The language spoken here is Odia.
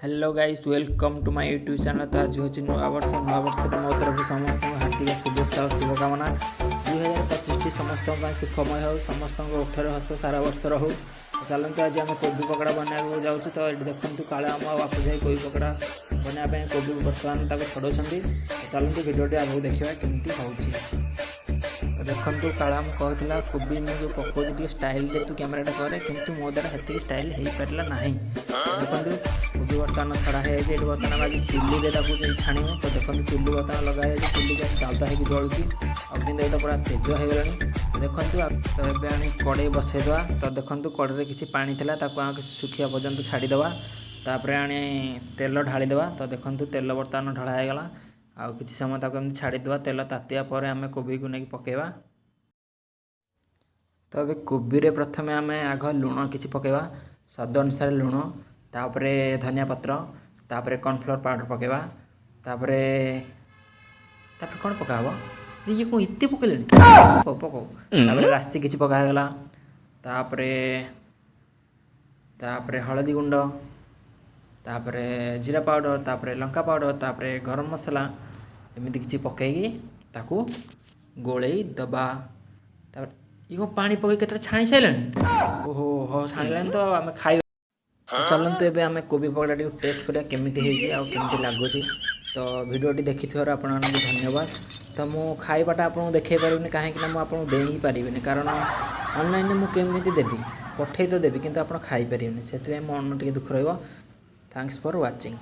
Hello guys, welcome to my YouTube channel। ତ ଆଜି ହେଉଛି ନୂଆ ବର୍ଷ। ନୂଆ ବର୍ଷରେ ମୋ ତରଫରୁ ସମସ୍ତଙ୍କୁ ହାର୍ଦ୍ଦିକ ଶୁଭେଚ୍ଛା ଓ ଶୁଭକାମନା। 2025ଟି ସମସ୍ତଙ୍କ ପାଇଁ ସୁଖମୟ ହେଉ, ସମସ୍ତଙ୍କ ଓଠରେ ହସ ସାରା ବର୍ଷ ରହୁ। ତ ଚାଲନ୍ତୁ, ଆଜି ଆମେ କୋବି ପକୋଡ଼ା ବନାଇବାକୁ ଯାଉଛୁ। ତ ଏଠି ଦେଖନ୍ତୁ, କାଳେ ଆମ ବାପୁ ଯାଇ କୋବି ପକୋଡ଼ା ବନାଇବା ପାଇଁ କୋବି ବର୍ତ୍ତମାନ ତାକୁ ଛଡ଼ଉଛନ୍ତି। ତ ଚାଲନ୍ତୁ, ଭିଡ଼ିଓଟି ଆଗକୁ ଦେଖିବା କେମିତି ହେଉଛି। ତ ଦେଖନ୍ତୁ, କାଳାମ କହୁଥିଲା, କୋବି ମୁଁ ଯେଉଁ ପକାଉଛି ଟିକେ ଷ୍ଟାଇଲରେ ତୁ କ୍ୟାମେରାଟା କରେ, କିନ୍ତୁ ମୋ ଦ୍ୱାରା ସେତିକି ଷ୍ଟାଇଲ୍ ହେଇପାରିଲା ନାହିଁ। ଦେଖନ୍ତୁ, କୋବି ବର୍ତ୍ତମାନ ଛଡ଼ା ହେଇଯାଇଛି। ଏଠି ବର୍ତ୍ତମାନ ଆମେ ଆଜି ଚୁଲିରେ ତାକୁ ଯାଇ ଛାଣିବୁ। ତ ଦେଖନ୍ତୁ, ଚୁଲି ବର୍ତ୍ତମାନ ଲଗା ହେଇଯାଇଛି। ଚୁଲି ଦାଉ ଦାଉ ହେଇକି ଜଳୁଛି। ଅଗ୍ନି ଦେବତା ପୁରା ତେଜ ହେଇଗଲାଣି। ଦେଖନ୍ତୁ, ତ ଏବେ ଆଣି କଡ଼େଇ ବସେଇଦେବା। ତ ଦେଖନ୍ତୁ, କଡ଼େଇରେ କିଛି ପାଣି ଥିଲା, ତାକୁ ଆମେ ଶୁଖିବା ପର୍ଯ୍ୟନ୍ତ ଛାଡ଼ିଦେବା। ତାପରେ ଆଣି ତେଲ ଢାଳିଦେବା। ତ ଦେଖନ୍ତୁ, ତେଲ ବର୍ତ୍ତମାନ ଢଳା ହେଇଗଲା। ଆଉ କିଛି ସମୟ ତାକୁ ଏମିତି ଛାଡ଼ିଦେବା। ତେଲ ତାତିବା ପରେ ଆମେ କୋବିକୁ ନେଇକି ପକାଇବା। ତ ଏବେ କୋବିରେ ପ୍ରଥମେ ଆମେ ଆଗ ଲୁଣ କିଛି ପକାଇବା, ସ୍ୱାଦ ଅନୁସାରେ ଲୁଣ, ତାପରେ ଧନିଆ ପତ୍ର, ତାପରେ କର୍ଣ୍ଣଫ୍ଲୋର୍ ପାଉଡ଼ର ପକାଇବା। ତାପରେ ତାପରେ କ'ଣ ପକା ହେବ? ଇଏ କ'ଣ ଏତେ ପକେଇଲେଣି? ପକାଉ ପକାଉ। ତାପରେ ରାଶି କିଛି ପକା ହେଇଗଲା। ତାପରେ ତାପରେ ହଳଦୀ ଗୁଣ୍ଡ, ତାପରେ ଜିରା ପାଉଡ଼ର, ତାପରେ ଲଙ୍କା ପାଉଡ଼ର, ତାପରେ ଗରମ ମସଲା, ଏମିତି କିଛି ପକାଇକି ତାକୁ ଗୋଳେଇ ଦେବା। ତାପରେ ଇଏ କ'ଣ ପାଣି ପକାଇ କେତେଟା ଛାଣି ସାରିଲାଣି? ଓହୋ ହୋ, ଛାଣିଲାଣି ତ ଆମେ ଖାଇବା। ତ ଚାଲନ୍ତୁ, ଏବେ ଆମେ କୋବି ପକୋଡ଼ା ଟିକେ ଟେଷ୍ଟ କରିବା, କେମିତି ହେଇଛି ଆଉ କେମିତି ଲାଗୁଛି। ତ ଭିଡ଼ିଓଟି ଦେଖିଥିବାରୁ ଆପଣମାନଙ୍କୁ ଧନ୍ୟବାଦ। ତ ମୁଁ ଖାଇବାଟା ଆପଣଙ୍କୁ ଦେଖାଇ ପାରିବିନି, କାହିଁକିନା ମୁଁ ଆପଣଙ୍କୁ ଦେଇ ହିଁ ପାରିବିନି, କାରଣ ଅନଲାଇନରେ ମୁଁ କେମିତି ଦେବି? ପଠେଇ ତ ଦେବି, କିନ୍ତୁ ଆପଣ ଖାଇପାରିବେନି। ସେଥିପାଇଁ ମୋ ମନ ଟିକେ ଦୁଃଖ ରହିବ। Thanks for watching.